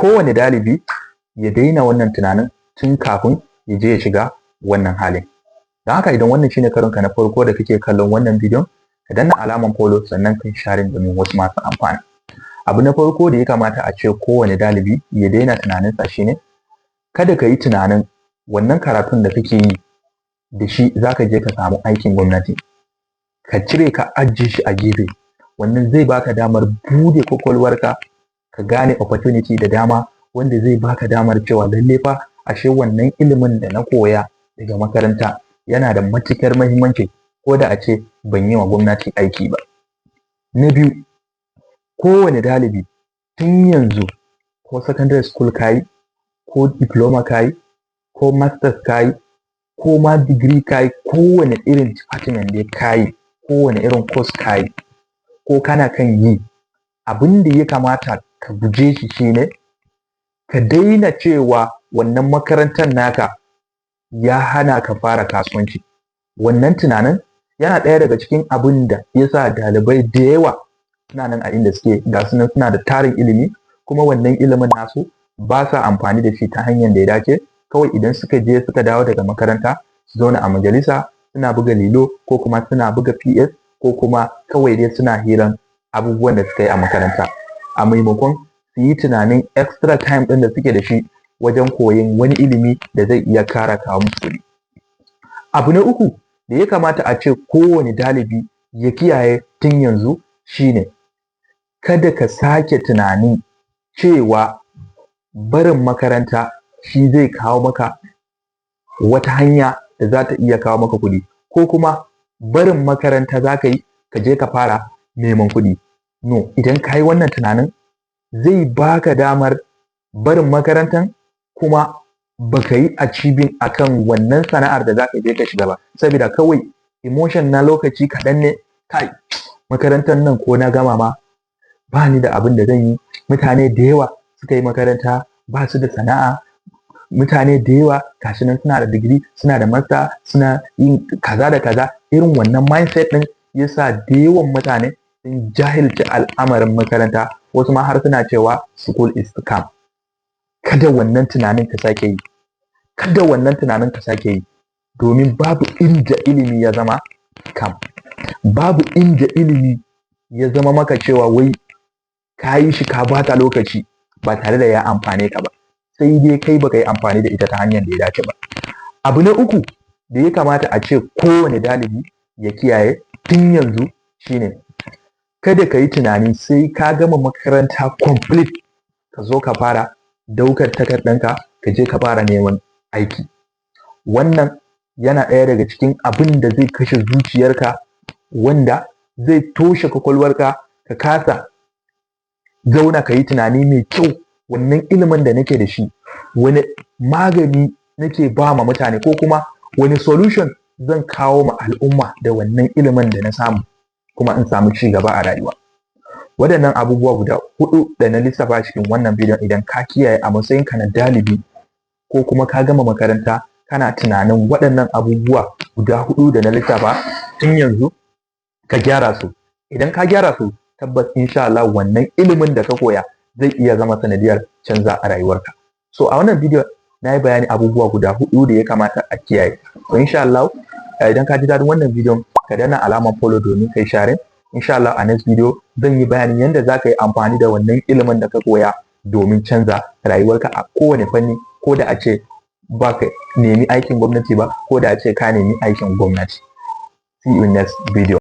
Kowane dalibi ya daina wannan tunanin tun kafin ya je ya shiga wannan halin. Don haka, idan wannan shine karonka na farko da kake kallon wannan bidiyon, ka danna alaman follow, sannan kai sharing domin wasu masu amfana. Abu na farko da ya kamata a ce kowane dalibi ya daina tunaninsa shine, kada ka yi tunanin wannan karatun da kake yi da shi zaka je ka samu aikin gwamnati. Ka cire, ka ajiye shi a gefe. Wannan zai baka damar bude kwakwalwarka ka gane opportunity da dama, wanda zai baka damar cewa lalle fa ashe wannan ilimin da na koya daga makaranta yana da matuƙar muhimmanci, ko da a ce ban yi wa gwamnati aiki ba. Na biyu, kowane dalibi tun yanzu, ko secondary school ka yi, ko diploma ka yi, ko masters ka yi, ko ma degree ka yi, kowane irin department dai ka yi, kowane irin course ka yi ko kana kan yi, abin da ya kamata ka guje shi shine ka daina cewa wannan makarantar naka ya hana ka fara kasuwanci. Wannan tunanin yana ɗaya daga cikin abin da ya sa ɗalibai da yawa suna nan a inda suke, ga su nan suna da tarin ilimi, kuma wannan ilimin nasu ba sa amfani da shi ta hanyar da ya dace. Kawai idan suka je suka dawo daga makaranta, su zauna a majalisa suna buga lilo, ko kuma suna buga PS, ko kuma kawai dai suna hiran abubuwan da suka yi a makaranta, a maimakon su yi tunanin extra time ɗin da suke da shi wajen koyon wani ilimi da zai iya kara kawo musu kuɗi. Abu na uku da ya kamata a ce kowane dalibi ya kiyaye tun yanzu shine, kada ka sake tunanin cewa barin makaranta shi zai kawo maka wata hanya da za ta iya kawo maka kuɗi, ko kuma barin makaranta za ka yi ka je ka fara neman kuɗi. No, idan ka yi wannan tunanin, zai baka damar barin makarantan kuma baka yi achieving akan wannan sana'ar da za ka je ka shiga ba, saboda kawai emotion na lokaci kaɗan ne: "Kai, makarantar nan ko na gama ma ba ni da abin da zan yi. Mutane da yawa suka yi makaranta ba su da sana'a. Mutane da yawa gashi nan suna da digiri, suna da master, suna yin kaza da kaza." Irin wannan mindset ɗin yasa da yawan mutane sun jahilci al'amarin makaranta, wasu ma har suna cewa school is scam. Kada wannan tunanin ka sake yi, kada wannan tunanin ka sake yi, domin babu inda ilimi ya zama scam, babu inda ilimi ya zama maka cewa wai ka yi shi ka bata lokaci ba tare da ya amfane ka ba, sai dai kai baka yi amfani da ita ta hanyar da ya dace ba. Abu na uku da ya kamata a ce kowane dalibi ya kiyaye tun yanzu shine, kada ka yi tunani sai ka gama makaranta complete ka zo ka fara daukar takardanka ka je ka fara neman aiki. Wannan yana ɗaya daga cikin abin da zai kashe zuciyarka, wanda zai toshe kwakwalwarka ka kasa zauna ka yi tunani mai kyau: wannan ilimin da nake da shi, wani magani nake ba ma mutane, ko kuma wani solution zan kawo ma al'umma da wannan ilimin da na samu, kuma in samu ci gaba a rayuwa? Waɗannan abubuwa guda huɗu da na lissafa cikin wannan bidiyon, idan ka kiyaye a matsayinka na dalibi, ko kuma ka gama makaranta kana tunanin waɗannan abubuwa guda huɗu da na lissafa, tun yanzu ka gyara su. Idan ka gyara su, tabbas insha Allah wannan ilimin da ka koya zai iya zama sanadiyar canza a rayuwarka. So a wannan bidiyon na yi bayani abubuwa guda huɗu da ya kamata a kiyaye. So insha Allah idan ka ji daɗin wannan bidiyon, ka danna alamar follow domin kai sharing. Insha Allah a next video zan yi bayanin yadda za ka yi amfani da wannan ilimin da ka koya domin canza rayuwarka a kowane fanni, ko da a ce ba ka nemi aikin gwamnati ba, ko da a ce ka nemi aikin gwamnati. See you in next video.